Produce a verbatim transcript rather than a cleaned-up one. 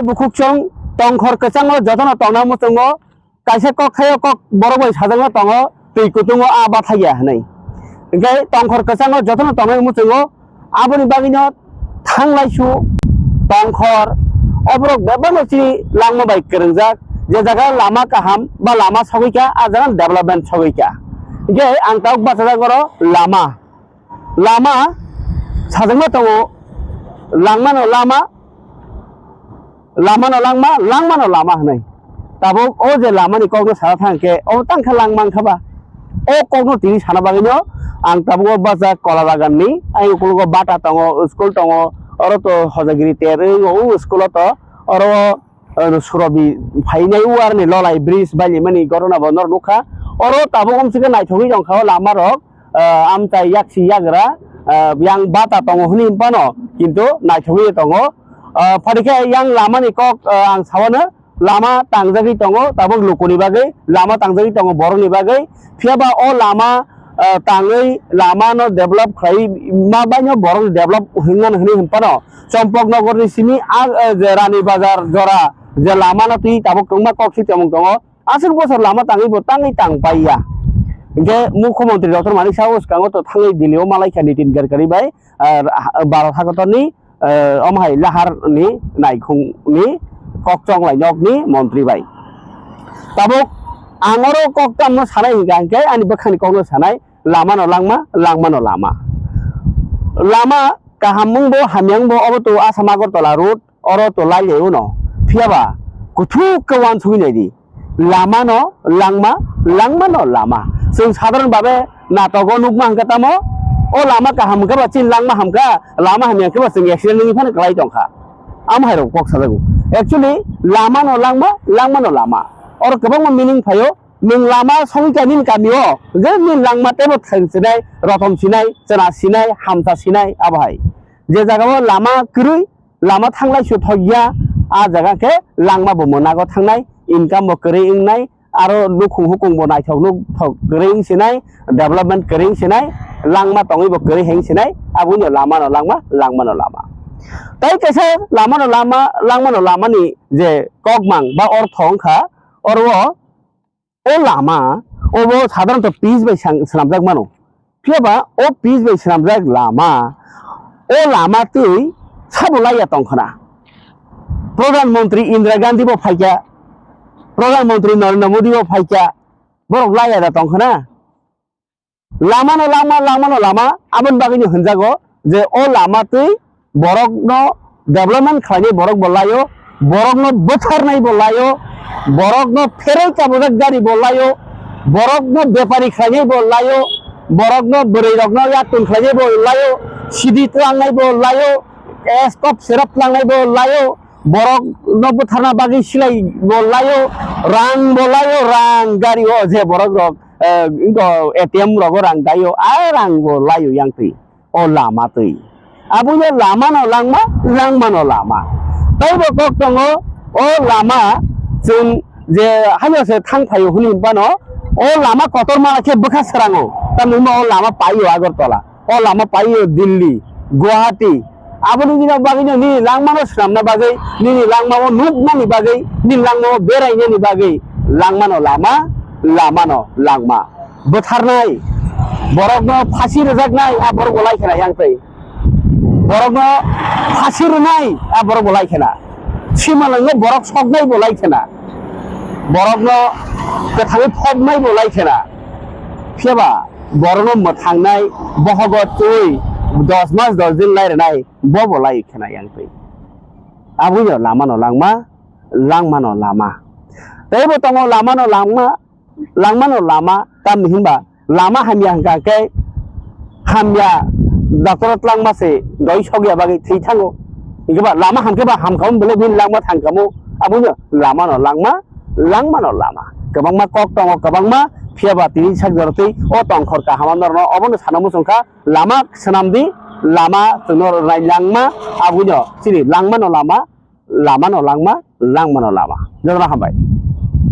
Bukhuk chwng tongkhor kwchango jotono tongna muchungo, kaisa kok thaio kok borok bai sajakna tongo, twi kutungo a bathai ya hwnwi. Hinkhe tongkhor kwchango jotono tongnai muchungo, aboni bagwino thanglaisu tongkhor, o borok bebakno chini langma bai kwrwngjak, je jaga lama kaham ba lama sogwi kha, a jaga development sogwi kha. Hinkhe ang tabuk bachajak oro lama. Lama sajakma tongo, langmano lama, lamano langma, langmano lama hwnwi. Tabuk o je lamani kokno sana thang khe, obo tang kha langma wngkha ba? O kokno tini sana bagwino ang tabuk o bachajak Kolabaganni, ayang ukologo bata tongo, school tongo, oro to Hojagiri ter wng o school o to, oro o, Surobi phainai o aroni Lolai bridge bailimani gorona bo norok nukha. Oro tabuk omsike naithogwi tongkha o lama rok, ah, amchai yaksi yagra, ah, yang bata tongo hwnwi phano, kintu naithogwi tongo. Ah, phari khe yang lamani kok, ah, ang sawano lama tangjagwi tongo, tabuk lukuni bagwi lama tangjagwi tongo borokni bagwi. Phiya ba o lama, ah, tangwi lama no develop khlai ma baino borok develop hwnmano hwnwi hwnphano Champaknagar ni simi a, ah, je Rani Bazar jora je lama no twi tabuk kwbangma kok si tongmung tongo. Aswk bosor lama tangwi bo tangwi tang pai ya. Hinkhe Mukhyamantri Doctor Manik Saha o swkango to thangwi Delhi o malaikha Nitin Gadkari bai, ah, Bharat hakotor ni, ah, omo hai lahar ni naikhung ni kok chonglai nok ni montri bai. Tabuk ang oro kok tamno sanai hinkha hinkhe ani bwkhani kokno sanai. Lama no langma, langma no lama. Lama kaham wng bo, hamya wng bo, obo to Assam Agartala road, oro to lai lai uno. Phiya ba kuthuk khe uansugwi nai di. Lama no langma, langma no lama. Chwng sadharon babe natogo nukma hwnkhe tamo, o lama kaham hwnkhe ba chini langma hamkha, lama hamya hwnkhe ba chwng accident wngwi phano kwlai tongkha. Amo hai rok kok sajago. Actually, lama no langma, langma no lama. Oro kwbangma meaning phaio. Nwng lama songwi kha nini kamio, hwnkhe nini langma teibo thang sinai, rotom sinai, chwna sinai, hamsa sinai, abo hai. Je jagao lama kwrwi, lama thanglai su thok ya, a jaga khe langma bo mwnago thangnai, income bo kwrwi wngnai, aro nukhung hukung bo naithok nuk thok kwrwi wng sinai, development kwrwi wng sinai, langma tongwi bo kwrwi heng sinai, aboni lama no langma, langma no lama. Tai kaisa lama no lama, langma no lama ni je kokmang ba ortho wngkha, oro o lama, obo sadharanto pitch bai sang-, swnamjak mano. Phiya ba o pitch bai swnamjak lama, o lama twi sabo laiya tong khna. Pradhan Mantri Indira Gandhi bo phaikha, Pradhan Mantri Narendra Modi bo phaikha, borok laiya da tong khna. Lama no lama, lama no lama, aboni bagwi no hwnjago je o lama twi borokno development khlainai borok bo laio, borokno bwtharnai bo laio, borokno pheroi kabujak gari bo laio, borokno bepari khlainai bo laio, borokno bwrwi rokno yaktun khlainai bo laio, sidi tlangnai bo laio, eskop serap tlangnai bo laio, borokno bwtharna bagwi silai bo laio, rang bo laio, rang gari o je borok rok, eh, A T M rogo rang daio, a rang bo laio yang twi. O lama twi. Aboni lama no langma, langma no lama. Tei bo kok tongo, o lama chwng je haino se thang phaio hwnwi phano, o lama kotor mana khe bwkha srango. Tamni hwnba o lama paio Agartala, o lama paio Delhi, Guwahati. Aboni bini bagwi no nini langma no swnamna bagwi, nini langma o nukmani bagwi, nini langma o berainani bagwi, langma no lama, lama no langma. Bwtharnai, borokno phasi rwjaknai, a borok bo lai khena yang twi. Borokno phasi rwnai, a borok bo lai khena. Simalwngno borok soknai bo lai khena. Borokno kwthangwi phobnai bo lai khena. Phiya ba borokno mwthangnai, bohogo twi dos mas dos din lai rwnai, bo bo lai khena yang twi. Aboni lama no langma, langma no lama. Tei bo tongo lama no langma, langma no lama, tamni hinba lama hamya hwnkha khe hamya doctor o twlangma se doi sokya bagwi thwi thango. Hinkhe ba lama hamkhe ba hamkha bole bini langma thangkamo, aboni lama no langma, langma no lama. Kwbangma kok tongo, kwbangma, phiya ba tini sak jorotwi o tongkhor kaham norno obono sana muchungkha, lama swnamdi, lama chwngno rwnai langma, aboni chini langma no lama, lama no langma, langma no lama. Jotono hambai.